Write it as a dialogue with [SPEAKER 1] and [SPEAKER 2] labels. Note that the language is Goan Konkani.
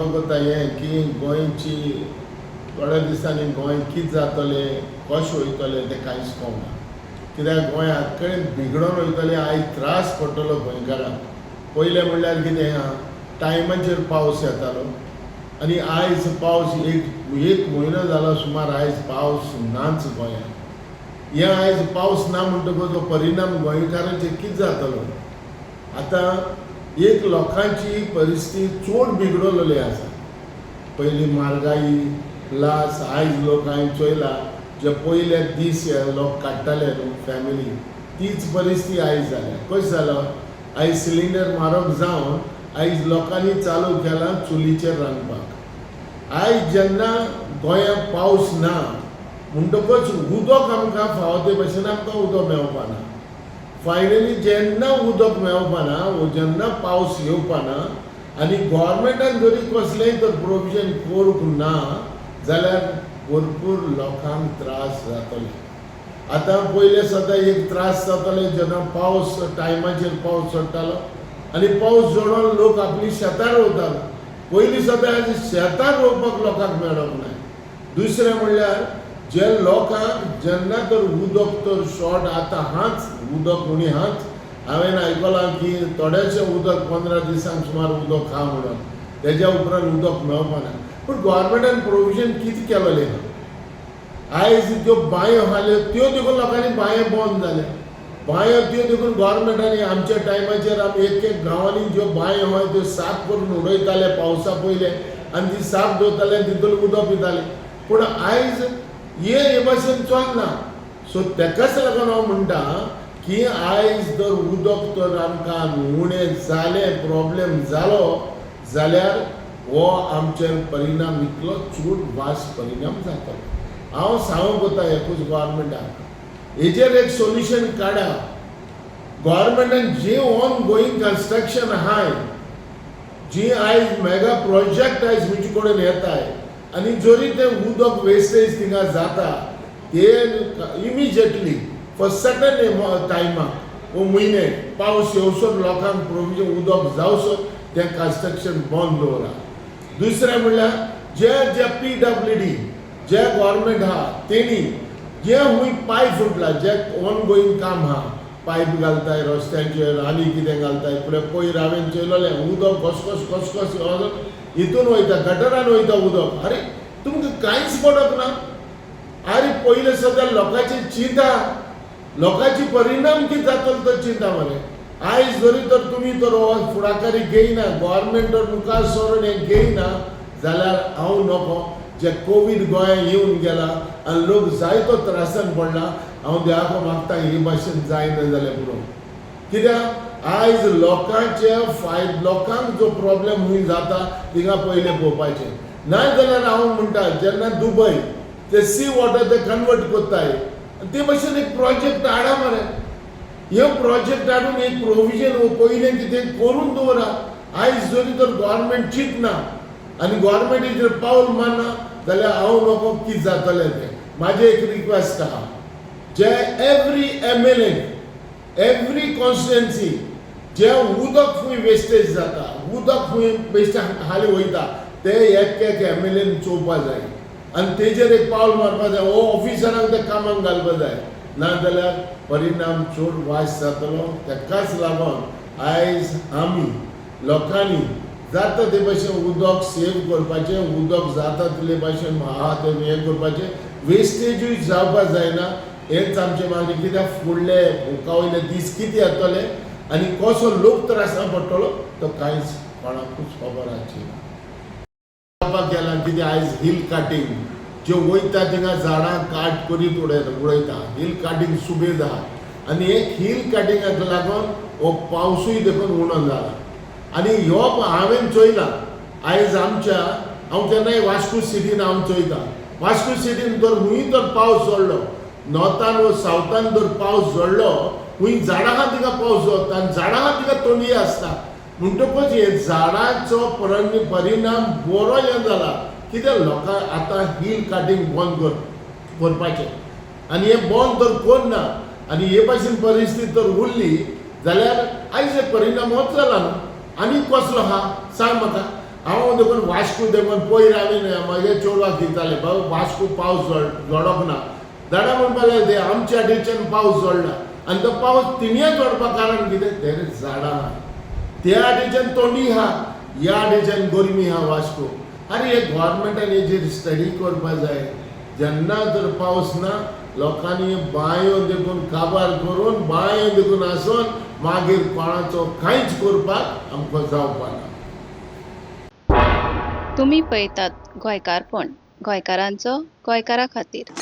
[SPEAKER 1] सांगूंक वता हें की गोंयची थोड्या दिसांनी गोंय कितें जातलें, कशें वयतलें तें कांयच कळना. कित्याक गोंय आख्खें बिगडोन वयतलें. आयज त्रास पडटलो गोंयकारांक. पयलें म्हणल्यार कितें आहा, टायमाचेर पावस येतालो आनी आयज पावस एक एक म्हयनो जालो सुमार, आयज पावस नाच गोंयांत. हें आयज पावस ना म्हणटकूच तो परिणाम गोंयकारांचेर कितें जातलो? आतां एक लोकांची परिस्थिती चड बिगडलेली आसा. पयलीं म्हारगाई प्लस आयज लोक, हांवें चोयला, जे पयले दीस हे लोक काडटाले न्हू फॅमिली, तीच परिस्थिती आयज जाल्या. कशें जालो, आयज सिलिंडर म्हारग जावन आयज लोकांनी चालू केलां चुलीचेर रांदपाक. आयज जेन्ना गोंयांत पावस ना म्हणटकच उदक आमकां फावो ते भशेन आमकां उदक मेळपाना. फायनली जेन्ना उदक मेळपाना वो जेन्ना पावस येवपाना आनी गोवोरमेंटान जरी कसलेंय तर प्रोविजन करूंक ना जाल्यार भरपूर लोकांक त्रास जातले. आतां पयले सदां एक त्रास जाताले जेन्ना पावस टायमाचेर पावस चडटालो आनी पावस जोडोन लोक आपली शेतां रोवतालो. पयलीं सदां आयज शेतां रोवपाक लोकांक मेळोंक ना. दुसरें म्हणल्यार जे लोकांक जेन्ना तर उदक तर शॉर्ट आतां हाच, उदक उणी हाच. हांवें आयकलां की थोडेशें उदक 15 दिसांक सुमार उदक आहा म्हणून, तेज्या उपरांत उदक मेळपाना. पूण गोवोरमेंटान प्रोविजन कितें केलेलें आहा? आयज ज्यो बांयो आसल्यो त्यो देखून लोकांनी बांयो बंद जाले, बांयो त्यो देखून गोवोरमेंटांनी. आमच्या टायमाचेर आमी एक एक गांवांनी ज्यो बांयो आहा त्यो साफ करून उडयताले पावसा पयले आनी ती साफ दवरताले आनी तितून उदक पिताले. पूण आयज हे हे भाशेन चलना. सो तेकाच लागून हांव म्हणटा की आयज जर उदक तर आमकां उणें जालें, प्रॉब्लेम जालो जाल्यार हो आमचेर परिणाम इतलो चड वास परिणाम जातलो. हांव सांगूंक वता एकूच, गोवोरमेंटाक हेजेर एक सोल्युशन काडा. गोवोरमेंटान जे ऑन गोईंग कन्स्ट्रक्शन आहाय, जी आयज मेगा प्रोजेक्ट आयज खंयचे कडेन येताय आनी जरी तें उदक वेस्टेज थिंगा जाता, ते इमिजिएटली फॉर सर्टन टायमाक वो म्हयने पावस येवसर, लोकांक प्रोविजन उदक जावसर तें कन्स्ट्रक्शन बंद दवरा. दुसरें म्हणल्यार जे जे पीडब्ल्यूडी जे गव्हर्मेंट आहा, तेणी जे खूंय पायप फुटला, जे ऑन गोईंग काम आहा, पायप घालताय रस्त्यांचेर आनी कितें घालताय. पळय, पयर हांवें चोयलोलें, उदक घसघस घसघस हितून वयता, गटरान वयता उदक. अरे, तुमकां कांयच पडप ना? अरे, पयलें सदां लोकांची चिंता, लोकांची परिणाम कितें जातलो तो चिंता मरे. आयज जरी तर तुमी तर हो फुडाकारी घेयना, गोवोरमेंट तर मुखार सरून हें घेयना जाल्यार हांव नको जे कोवीड गोंयांत येवन गेला आनी लोक जायतो त्रासान पडला. हांव देवाक मागता, ही भाशेन जायना जाल्यार पुरो. कित्याक आयज लोकांचे फायद, लोकांक जो प्रॉब्लेम खूंय जाता थिंगा पयलें पळोवपाचें. ना जाल्यार हांव म्हणटा, जेन्ना दुबय ते सी वॉटर ते कन्वर्ट करताय, ते भशेन एक प्रोजेक्ट हाडा मरे. हे प्रोजेक्ट हाडून एक प्रोविजन पयलें कितें करून दवरा. आयज जरी तर गोवोरमेंट चिंतना आनी गोवोरमेंटीचेर पावल मारना जाल्यार हांव नको कितें जातलें तें. म्हाजें एक रिक्वेस्ट आहा, जे एवरी एमएलए, एवरी कॉन्स्टिट्युएन्सी जे उदक खूंय वेस्टेज जाता, उदक खूंय वेस्ट हाली वयता, ते एक एक एमएलएन चोवपा जाय आनी तेजेर एक पावल मारपा जाय वो ऑफिसरांक ते कामाक घालपा जाय. ना जाल्यार परिणाम चड वायट जातलो. तेकाच लागून आयज आमी लोकांनी जाता ते भशेन उदक सेव करपाचें, उदक जाता तितले भशेन आहा तें हें करपाचें, वेस्टेजूय जावपा जायना. हेंच आमचें मागणें. कित्याक फुडले मुखा वयले दीस कितें येतले आनी कसो लोक त्रासान पडटलो तो कांयच कोणाकूच खबर आसची ना. जावपाक गेला कितें, आयज हिल काटींग जे वयता थिंगा झाडां काट करीत उडयता उडयता. हिल काटींग सुबेज आहा आनी एक हिल काटिंगाक लागून हो पावसूय देखून उणो जाला. आनी ह्यो हांवें चोयला, आयज आमच्या, हांव केन्नाय वास्को सिटीन हांव चोयता, वास्को सिटीन जर खूंय तर पावस जोडलो, नॉर्थान व सावथान जर पावस जोडलो, खूंय झाडां आहा तिका पावस जोडटा आनी झाडां आहा तिका तोंडये आसता. म्हणटकूच हे झाडांचो परिणाम बरो हें जाला. कित्याक लोकांक आतां हिल काटींग बंद करपाचें आनी हें बंद तर करना आनी हे भाशेन परिस्थिती तर उरली जाल्यार आयज हे परिणाम होच जाला न्हू. आनी कसलो आहा सांग म्हाका. हांव देखून वास्को देखून पयर हांवें म्हगे चेडवाक दिताले, बाबा वास्को पावस जोडप ना. जाणा म्हणपाक लागले ते आमच्या हाटीच्यान पावस जोडला आनी तो पावस तिणें जोडपाक कारण कितें, तेरे झाडां आहा त्या हाटीच्यान थंडी आहा, ह्या हाटीच्यान गरमी आहा वास्को. आनी हे गोवोरमेंटान हेजेर स्टडी करपा जाय. जेन्ना तर पावस ना लोकांनी बांयो देखून काबार करून बांयो देखून आसून मागीर कोणाचो कांयच करपाक आमकां जावपा ना.
[SPEAKER 2] तुमी पळयतात गोंयकारपण, गोंयकारांचो गोंयकारा खातीर.